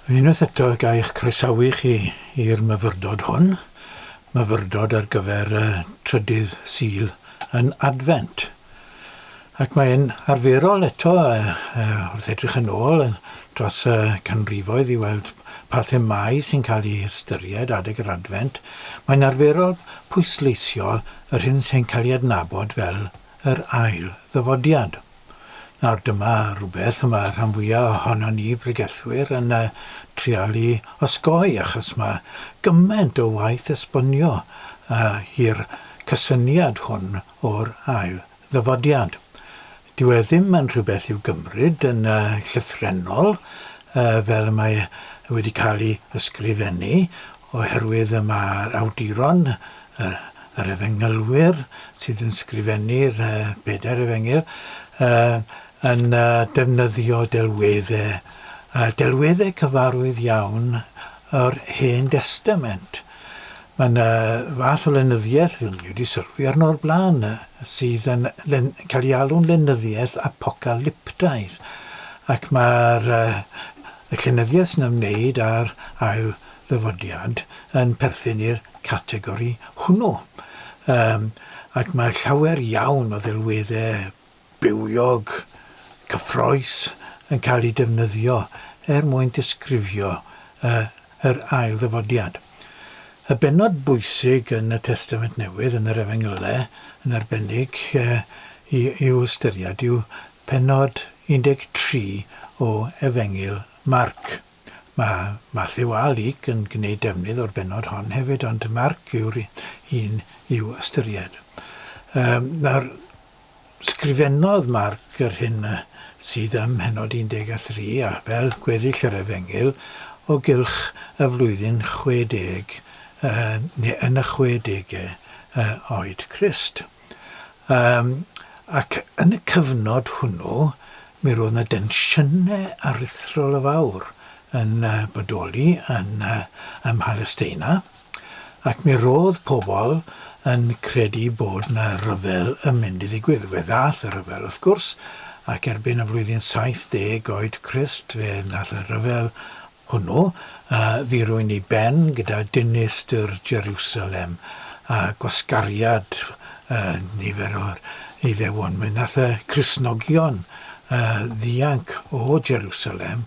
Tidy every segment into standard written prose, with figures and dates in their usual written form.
Unwaith eto ga i'ch croesawu chi i'r myfyrdod hwn, myfyrdod ar gyfer y trydydd Sul yn Adfent. Ac mae'n arferol eto wrth edrych yn ôl dros y canrifoedd i weld pa themâu sy'n cael eu hystyried adeg yr Adfent, mae'n arferol pwysleisio yr hyn sy'n cael ei adnabod fel yr ail ddyfodiad. Nawr dyma rhywbeth y mae rhan fwyaf ohonon ni bregethwyr yn trial i osgoi achos mae gymaint o waith esbonio i'r cysyniad hwn o'r ail ddyfodiad. Dyw e ddim yn rhywbeth i'w gymryd yn llythrennol fel y mae wedi cael ei ysgrifennu oherwydd y mae'r awduron yr efengylwyr sydd yn sgrifennu'r bedair efengyl yn defnyddio delweddau, delweddau cyfarwydd iawn o'r Hen Destament. Mae yna fath o lenyddiaeth, ni wedi sylwi arno o'r blaen, sydd yn cael ei alw'n lenyddiaeth apocalyptaidd, ac mae'r llenyddiaeth sy'n ymwneud â'r ail ddyfodiad yn perthyn i'r categori hwnnw. Yym, ac mae llawer iawn o ddelweddau bywiog, cyffrous yn cael eu defnyddio er mwyn disgrifio yr ail ddyfodiad. Y bennod bwysig yn y Testament Newydd, yn yr Efengylau yn arbennig, i'w ystyried yw pennod 13 o Efengyl Marc. Mae Mathew a Luc yn gwneud defnydd o'r bennod hon hefyd, ond Marc yw'r un i'w ystyried. Um, nawr, sgrifennodd Marc yr hyn sydd ym mhennod 13, a fel gweddill yr Efengyl, o gylch y flwyddyn 60, uh, neu yn y 60au uh, oed Crist. Yym, ac yn y cyfnod hwnnw, mi roedd 'na densiynau aruthrol o fawr yn bodoli yn ym Mhalesteina, ac mi roedd pobl yn credu bod 'na ryfel yn mynd i ddigwydd. Fe ddaeth y rhyfel, wrth gwrs, ac erbyn y flwyddyn 70 oed Crist, fe wnaeth y rhyfel hwnnw, a ddirwyn i ben gyda dinistr Jeriwsalem a gwasgariad nifer o'r Iddewon. Mi wnaeth y Cristnogion ddianc o Jeriwsalem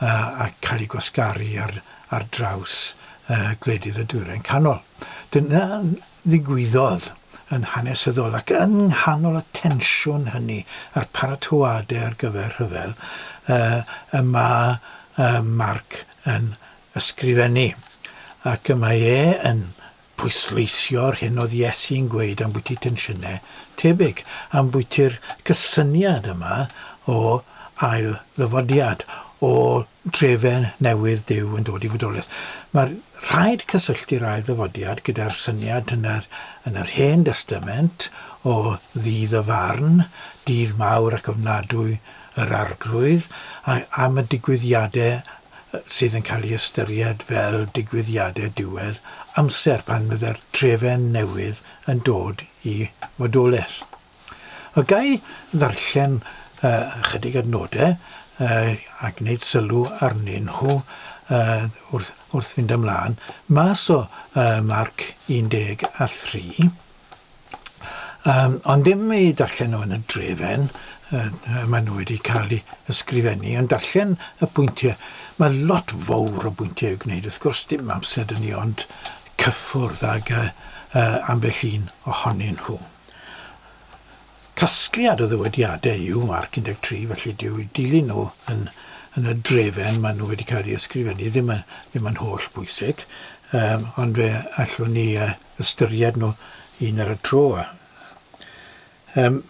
a cael eu gwasgaru ar, ar draws gwledydd y Dwyrain Canol. Dyna ddigwyddodd yn hanesyddol ac yng nghanol y tensiwn hynny a'r paratoadau ar gyfer rhyfel y mae Marc yn ysgrifennu. Ac y mae e yn pwysleisio'r hyn oedd Iesu'n gweud ambwyty tensiynau tebyg, ambwyty'r cysyniad yma o ail ddyfodiad, o drefen newydd Duw yn dod i fodolaeth. Mae'r rhaid cysylltu'r ail ddyfodiad gyda'r syniad yn yr, yn yr Hen Destament o ddydd y farn, dydd mawr ac ofnadwy yr Arglwydd, a am y digwyddiadau sydd yn cael ei ystyried fel digwyddiadau diwedd amser pan fydde'r trefen newydd yn dod i fodolaeth. A ga i ddarllen ychydig adnodau a gwneud sylw arnyn nhw wrth, wrth fynd ymlaen, mas o Marc 13. Ond ddim i darllen nhw yn y drefen, maen nhw wedi cael eu ysgrifennu, ond darllen y pwyntiau. Mae lot fawr o bwyntiau i'w gwneud, wrth gwrs dim amser dyn ni ond cyffwrdd ag ambell un ohonyn nhw. Casgliad o ddywediadau yw Marc 13, felly dyw dilyn nhw yn, yn y drefen maen nhw wedi cael eu ysgrifennu ddim yn, ddim yn holl bwysig, um, ond fe allwn ni ystyried nhw un ar y tro. Um,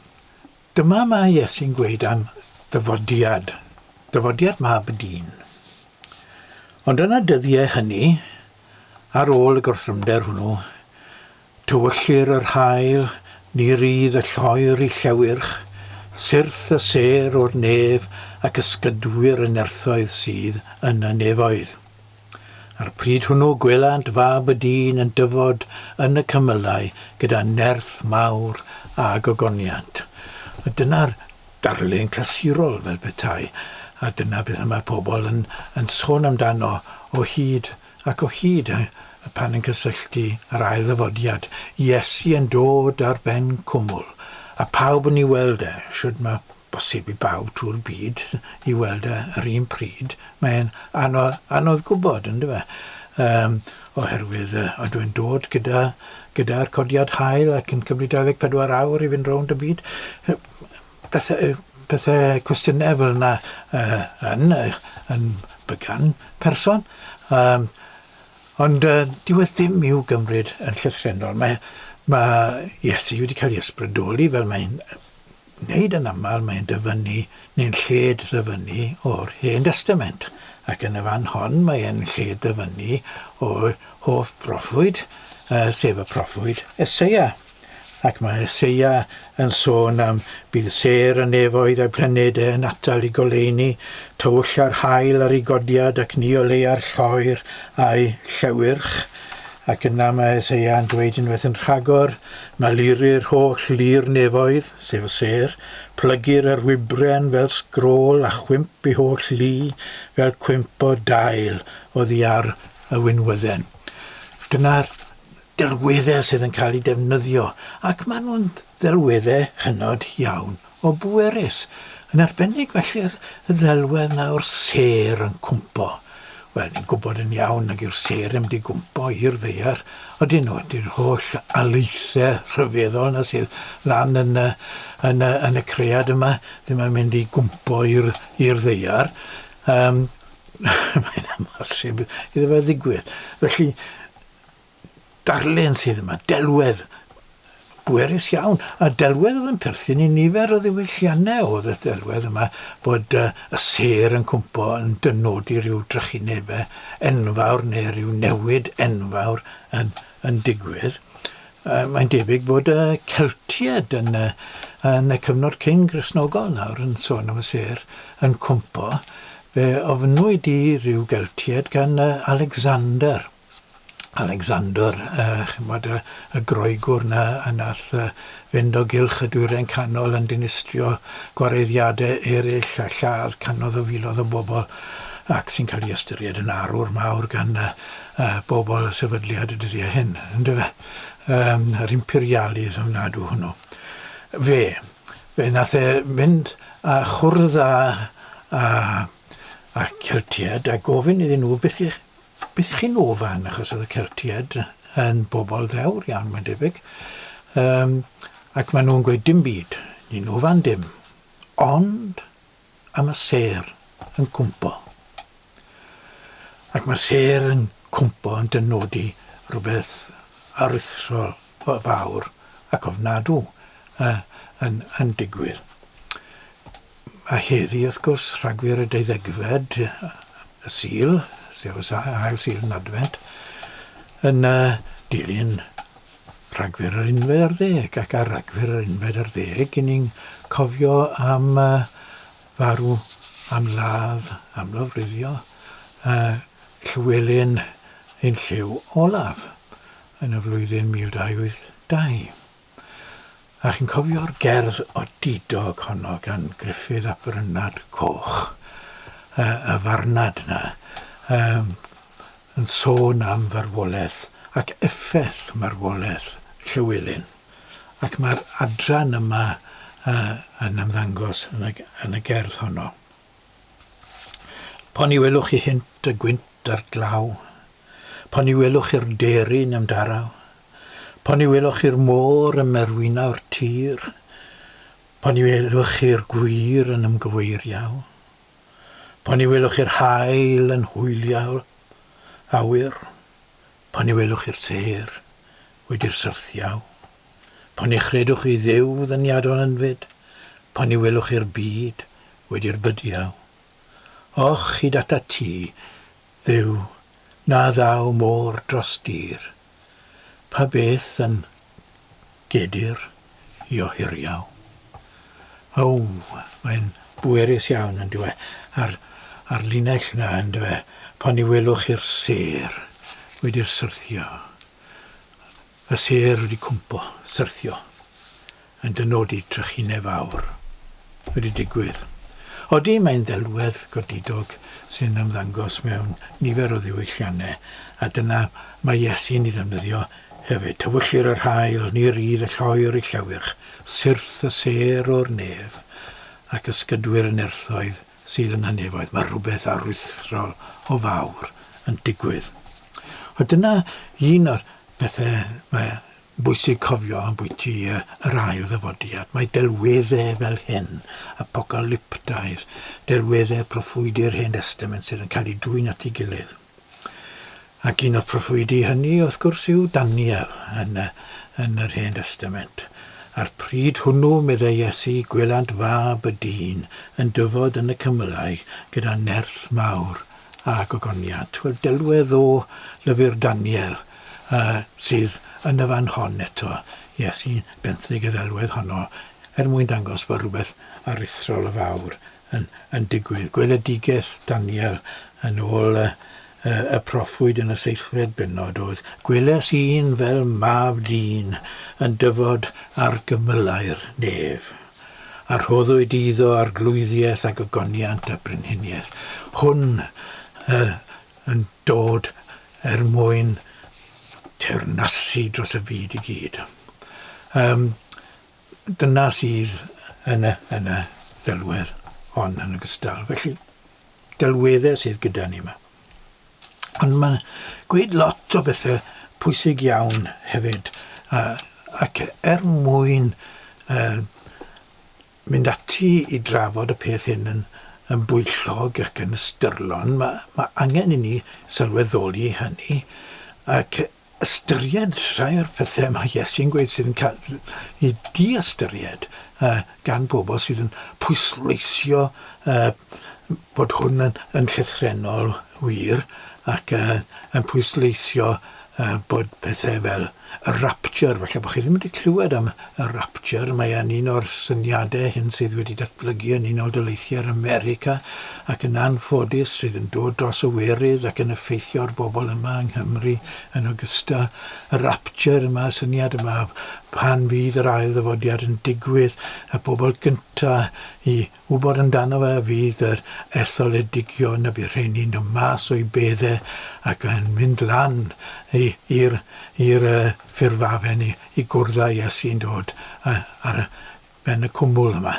dyma mae Iesu'n gweud am ddyfodiad, dyfodiad mab y dyn. Ond yn y dyddiau hynny, ar ôl y gorthrymder hwnnw, Tywyllir yr haul, ni rydd y lloer i llewyrch, syrth y sêr o'r nef ac ysgydwyr y nerthoedd sydd yn y nefoedd. A'r pryd hwnnw gwelant Fab y Dyn yn dyfod yn y cymylau gyda nerth mawr a gogoniant. Dyna'r darlun clasurol fel petai. A dyna beth y mae pobl yn, yn sôn amdano o hyd ac o hyd pan yn cysylltu â'r ail ddyfodiad. Iesu yn dod ar ben cwmwl, a pawb yn ei weld e, shwd mae bosib i bawb trwy'r byd i weld e yr un pryd, mae'n anodd, anodd gwybod, yn dyfe? Um, oherwydd uh, ydw i'n dod gyda, gyda'r codiad hael ac yn cymryd 24 awr i fynd rownd y byd. Pethau, pethau cwestiynau fel yna uh, yn, yn bygan person. Um, ond uh, dyw e ddim i'w gymryd yn llythrennol. Mae, mae Iesu wedi cael ei ysbrydoli fel mae'n wneud yn aml, mae'n dyfynnu, neu'n lled ddyfynnu o'r Hen Destament, ac yn y fan hon mae e'n lled ddyfynnu o'i hoff broffwyd, sef y proffwyd Eseia. Ac mae Eseia yn sôn am bydd sêr y nefoedd a'i planedau yn atal ei goleuni, tywyll a'r haul ar ei godiad ac ni oleua'r lloer a'i llewyrch. Ac yna mae Eseia yn dweud unwaith yn rhagor, Malurir holl lu'r nefoedd, sef y sêr, plygir yr wybren fel sgrôl a chwymp i holl lu fel cwymp o dail oddi ar y winwydden. Dyna'r delweddau sydd yn cael eu defnyddio, ac maen nhw'n ddelweddau hynod iawn o bwerus. Yn arbennig felly'r ddelwedd 'na o'r sêr yn cwmpo. Wel, ni'n gwybod yn iawn nag yw'r sêr yn mynd i gwmpo i'r ddaear, odyn nhw? Dy'r holl alaethau rhyfeddol 'na sydd lan yn y, yn y, yn y cread yma ddim yn mynd i gwmpo i'r, i'r ddaear. Um, mae'n amhosib iddo fe ddigwydd. Felly, darlun sydd yma, delwedd bwerus iawn, a delwedd oedd yn perthyn i nifer o ddiwylliannau oedd y delwedd yma bod uh, y sêr yn cwmpo yn dynodi rhyw drychinebau enfawr neu rhyw newid enfawr yn, yn digwydd. Uh, mae'n debyg bod y Celtiaid yn, uh, yn y cyfnod cyn Gristnogol nawr yn sôn am y sêr yn cwmpo. Fe ofnwyd i ryw Geltiaid gan uh, Alexander Alexander, uh, chymod, y, y Groegwr na a nath uh, fynd o gylch y Dwyrain Canol yn dinistrio gwareiddiadau eraill a lladd cannoedd o filoedd o bobl ac sy'n cael ei ystyried yn arwr mawr gan uh, uh, bobl y sefydliad y dyddiau hyn, yndyfe? Um, yr imperialydd ofnadw hwnnw. Fe, fe nath e mynd a chwrdd â, â, â Celtiaid a gofyn iddyn nhw beth i, Beth y'ch chi'n ofan, achos oedd y Celtiaid yn bobl ddewr iawn, mae'n debyg. Um, ac maen nhw'n gweud dim byd, ni'n ofan dim, ond am y sêr yn cwmpo. Ac mae'r sêr yn cwmpo yn dynodi rhywbeth aruthrol fawr ac ofnadw uh, yn, yn digwydd. A heddi, wrth gwrs, Rhagfyr y deuddegfed, y Sul, sef y ail Sul yn Adfent, yn uh, dilyn Rhagfyr yr unfed ar ddeg, ac ar Ragfyr yr unfed ar ddeg, i ni'n cofio am uh, farw, am ladd, am lofruddio, uh, Llywelyn ein lliw olaf yn y flwyddyn 1282. A chi'n cofio'r gerdd odidog honno gan Gruffydd ap Rhynad Coch, y, y farnad 'na, um, yn sôn am farwolaeth ac effaith marwolaeth Llywelyn. Ac mae'r adran yma uh, yn ymddangos yn y, yn y gerdd honno. Pon i welwch chi hynt y gwynt a'r glaw, pon i welwch chi'r deryn ymdaraw, Pan i welwch chi'r môr ym merwinau'r tir, Pan i welwch chi'r gwir yn ymgyweiriau, Pan i welwch chi'r haul yn hwyliau'r awyr, Pan i welwch chi'r sêr wedi'r syrthiau, Pan i chredwch chi Dduw ddyniadol ynfyd, Pan i welwch chi'r byd wedi'r bydiau. Och, hyd atat ti, Dduw, na ddaw môr dros dir, Pa beth yn gedir i ohiriau? O, mae'n bwerus iawn, yn dyw e? A'r, a'r linell 'na, yn dyw e? Pan i welwch chi'r sêr wedi'r syrthio. Y sêr wedi cwmpo, syrthio, yn dynodi trychineb fawr wedi digwydd. Odi, mae'n ddelwedd godidog sy'n ymddangos mewn nifer o ddiwylliannau, a dyna mae Iesu'n ei ddefnyddio hefyd. Tywyllir yr haul, ni rydd y lloer i llewyrch, syrth y sêr o'r nef, ac ysgydwyr y nerthoedd sydd yn y nefoedd. Mae rhywbeth aruthrol o fawr yn digwydd. Wel, dyna un o'r pethau mae bwysig cofio ambwyty yr ail ddyfodiad. Mae delweddau fel hyn, apocalyptaidd, delweddau proffwydi'r Hen Destament sydd yn cael eu dwyn at ei gilydd. Ac un o'r proffwydi hynny, wrth gwrs, yw Daniel yn, y, yn yr Hen Destament. A'r pryd hwnnw, meddai Iesu, gwelant fab y dyn yn dyfod yn y cymylau gyda nerth mawr a gogoniant. Wel, delwedd o lyfr Daniel uh, sydd yn y fan hon eto. Iesu'n benthyg y ddelwedd honno er mwyn dangos bod rhywbeth aruthrol o fawr yn, yn digwydd. Gweledigaeth Daniel yn ôl y, y, y proffwyd yn y seithfed bennod oedd, Gweles un fel mab dyn yn dyfod ar gymylau'r nef. A rhoddwyd iddo arglwyddiaeth a gogoniant a brenhiniaeth. Hwn uh, yn dod er mwyn teyrnasu dros y byd i gyd. Um, dyna sydd yn y, yn y ddelwedd hon yn ogystal. Felly, delweddau sydd gyda ni yma. Ond mae'n gweud lot o bethau pwysig iawn hefyd. Uh, ac er mwyn uh, mynd ati i drafod y peth hyn yn, yn bwyllog ac yn ystyrlon, mae, mae angen i ni sylweddoli hynny ac ystyried rhai o'r pethau mae Iesu'n gweud sydd yn cael ei di-ystyried uh, gan bobl sydd yn pwysleisio uh, bod hwn yn, yn llythrennol wir ac uh, yn pwysleisio uh, bod pethau fel y rapture, falle bod chi ddim wedi clywed am y rapture, mae e'n un o'r syniadau hyn sydd wedi datblygu yn Unol Daleithiau'r America ac yn anffodus sydd yn dod dros y werydd ac yn effeithio ar bobl yma yng Nghymru yn ogystal. Y rapture yma, y syniad yma, pan fydd yr ail ddyfodiad yn digwydd, y bobl gynta i wybod amdano fe fydd yr etholedigion a bydd rheini'n dod mas o'i bedde ac yn mynd lan i'r i'r uh, ffurfafen i, i gwrdd â Iesu'n dod ar ben y cwmwl yma.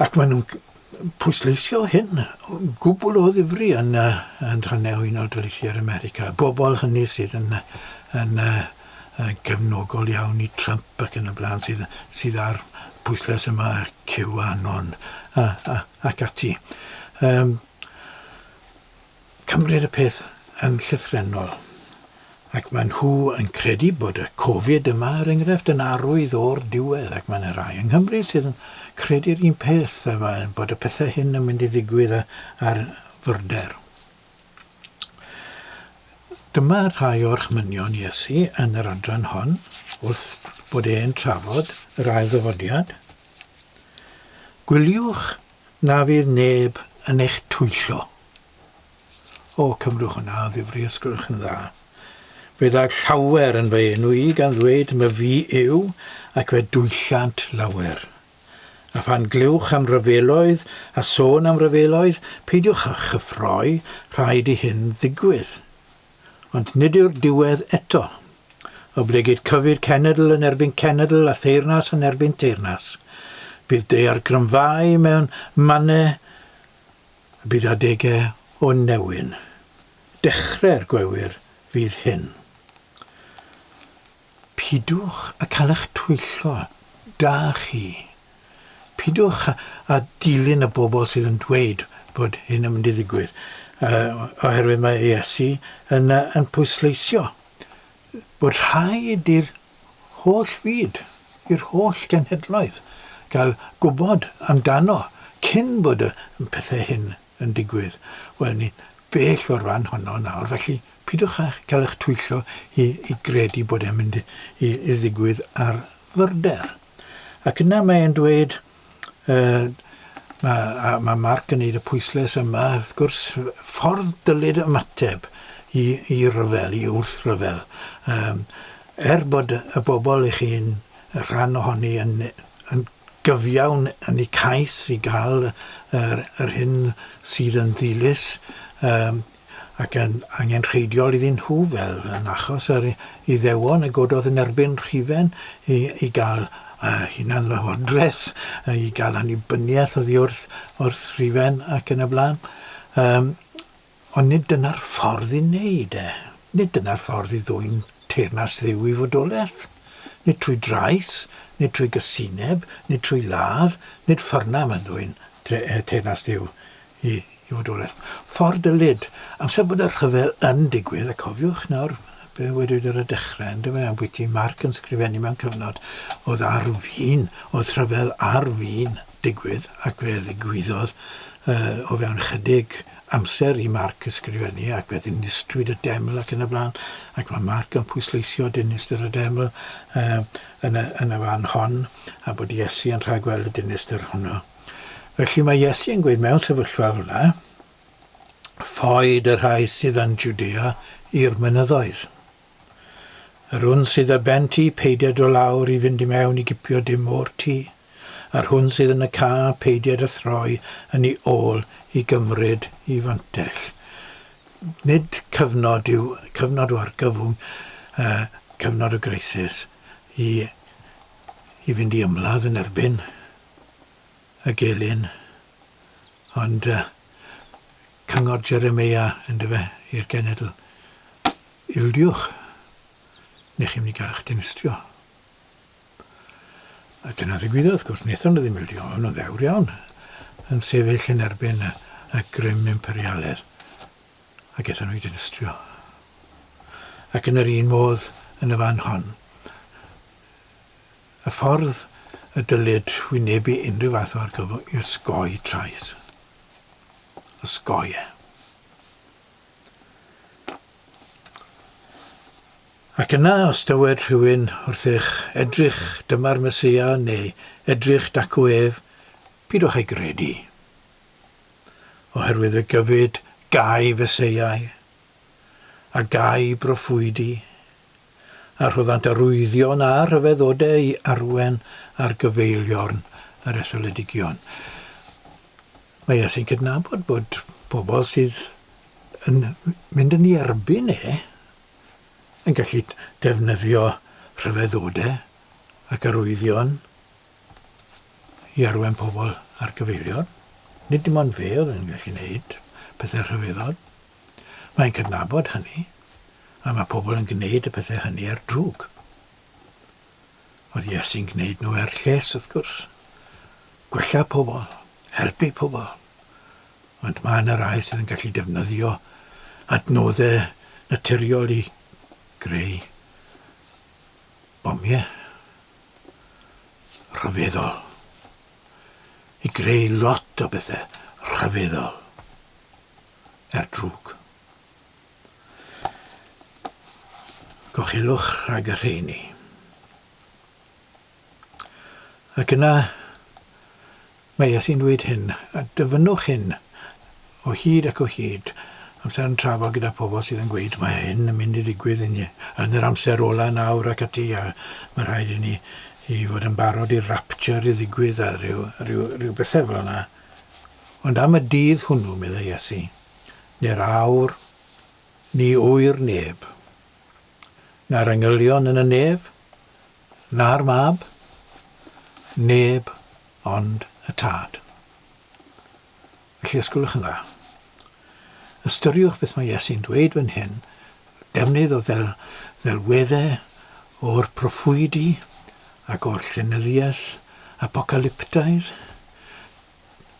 Ac maen nhw'n pwysleisio hyn gwbl o ddifri yn, uh, yn rhannau o Unol Daleithiau'r America. Bobl hynny sydd yn, yn uh, gefnogol iawn i Trump ac yn y blaen sydd, sydd ar pwyslais yma, QAnon a, a, ac ati. Um, cymryd y peth yn llythrennol. Ac maen nhw yn credu bod y Covid yma, er enghraifft, yn arwydd o'r diwedd, ac mae yna rai yng Nghymru sydd yn credu'r un peth, bod y pethau hyn yn mynd i ddigwydd ar fyrder. Dyma rhai o'r chmynion Iesu yn yr adran hon, wrth bod e'n trafod yr ail ddyfodiad. Gwyliwch na fydd neb yn eich twyllo. O, cymrwch hwnna o ddifri os gwelwch yn dda. Fe ddaeth llawer yn fy enw i gan ddweud, My fi yw, ac fe dwyllant lawer. A phan glywch am ryfeloedd a sôn am ryfeloedd, peidiwch â chyffroi, rhaid i hyn ddigwydd. Ond nid yw'r diwedd eto. Oblegid cyfyd cenedl yn erbyn cenedl a theyrnas yn erbyn teyrnas. Bydd daeargrynfâu mewn mannau a bydd adegau o newyn. Dechrau'r gwewyr fydd hyn. Pidwch â cael eich twyllo, da chi. Pidwch â dilyn y bobl sydd yn dweud bod hyn yn mynd i ddigwydd, oherwydd mae Iesu yn, yn pwysleisio bod rhaid i'r holl fyd, i'r holl genhedloedd, gael gwybod amdano cyn bod y pethau hyn yn digwydd. Wel, ni bell o'r fan honno nawr, felly pidwch â cael eich twyllo i, i gredu bod e'n mynd i, i, i ddigwydd ar fyrder. Ac yna mae'n dweud, uh, mae, mae Mark yn neud y pwysles yma, wrth gwrs, ffordd dylid ymateb i, i ryfel, i wrthryfel. Um, er bod y bobl i chi'n rhan ohoni yn, yn gyfiawn yn eu cais i gael yr, yr hyn sydd yn ddilys um, ac yn angenrheidiol iddyn nhw, fel yn achos yr Iddewon y gododd yn erbyn Rhufain i, i gael uh, hunanlywodraeth, i gael annibyniaeth oddi wrth, wrth Rhufain ac yn y blaen. Um, ond nid dyna'r ffordd i wneud e. Nid dyna'r ffordd i ddwyn teyrnas Dduw i fodolaeth. Nid trwy drais, nid trwy gysineb, nid trwy ladd, nid ffordd na mae'n ddwyn teyrnas Dduw i i fodolaeth. Ffordd dylid, amser bod y rhyfel yn digwydd, a cofiwch nawr be wedwyd ar y dechrau, yn dyfe, ambwyty Mark yn sgrifennu mewn cyfnod oedd ar fin, oedd rhyfel ar fin digwydd, ac fe ddigwyddodd uh, o fewn ychydig amser i Mark ysgrifennu, ac fe ddinistrwyd y deml ac yn y blaen, ac mae Mark yn pwysleisio dinistr y deml uh, yn, y, yn y fan hon, a bod Iesu yn rhagweld y dinistr hwnnw. Felly mae Iesu yn gweud mewn sefyllfa fel yna, ffoed y rhai sydd yn Jwdea i'r mynyddoedd. Yr hwn sydd ar ben tŷ, peidied o lawr i fynd i mewn i gipio dim o'r tŷ. A'r hwn sydd yn y ca, peidied a throi yn ei ôl i gymryd i fantell. Nid cyfnod yw cyfnod o argyfwng, uh, cyfnod o greisis, i, i fynd i ymladd yn erbyn y gelyn, ond uh, cyngor Jeremeia yndyfe i'r genedl, ildiwch, neu chi'n mynd i gael eich dinistrio. A dyna ddigwyddodd, wrth gwrs, wnaethon nhw ddim ildio, o'n nhw'n ddewr iawn yn sefyll yn erbyn y, y grym imperialedd, ac aethon nhw i dinistrio. Ac yn yr un modd yn y fan hon, Y ffordd y dylid wynebu unrhyw fath o argyfwng yw osgoi trais. Osgoi e. Ac yna, os dywed rhywun wrthych, edrych, dyma'r Meseia, neu edrych, dacw ef, pidwch ei gredu. Oherwydd fe gyfyd gau Feseiau, a gau broffwydi, a rhoddant arwyddion a rhyfeddodau i arwen ar gyfeiliorn yr etholedigion. Mae Iesu'n cydnabod bod pobl sydd yn mynd yn ei erbyn e yn gallu defnyddio rhyfeddodau ac arwyddion i arwen pobl ar gyfeiliorn. Nid dim ond fe oedd yn gallu gwneud pethau rhyfeddol. Mae'n cydnabod hynny, a mae pobl yn gwneud y pethau hynny er drwg. Oedd Iesu'n gwneud nhw er lles, wrth gwrs. Gwella pobl, helpu pobl. Ond mae yna rai sydd yn gallu defnyddio adnoddau naturiol i greu bomiau rhyfeddol. I greu lot o bethau rhyfeddol. er drwg. Gochelwch rhag y rheini. Ac yna, mae Iesu'n dweud hyn, a dyfynnwch hyn o hyd ac o hyd, amser yn trafod gyda pobl sydd yn gweud mae hyn yn mynd i ddigwydd yn, yn yr amser ola nawr ac ati, a mae rhaid i ni i fod yn barod i'r rapture i ddigwydd a rhyw, rhyw, rhyw bethau fel yna. Ond am y dydd hwnnw, meddai Iesu, neu'r awr, ni ŵyr neb, na'r angylion yn y nef, na'r Mab, neb ond y Tad. Felly, os gwelwch yn dda, ystyriwch beth mae Iesu'n dweud fan hyn, defnydd o ddel, ddelweddau o'r proffwydi ac o'r llenyddiaeth apocalyptaidd.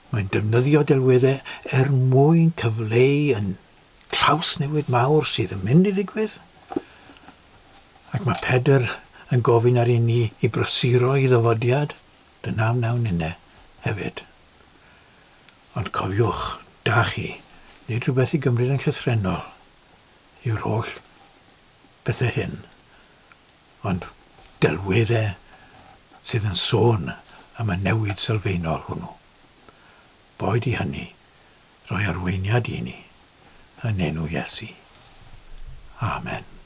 Mae'n defnyddio delweddau er mwyn cyfleu yn trawsnewid mawr sydd yn mynd i ddigwydd. Ac mae Pedr yn gofyn ar i ni i brysuro i ddyfodiad. Dyna wnawn ninne hefyd. Ond cofiwch, da chi, nid rhywbeth i gymryd yn llythrennol yw'r holl bethau hyn, ond delweddau sydd yn sôn am y newid sylfaenol hwnnw. Boed i hynny roi arweiniad i ni yn enw Iesu. Amen.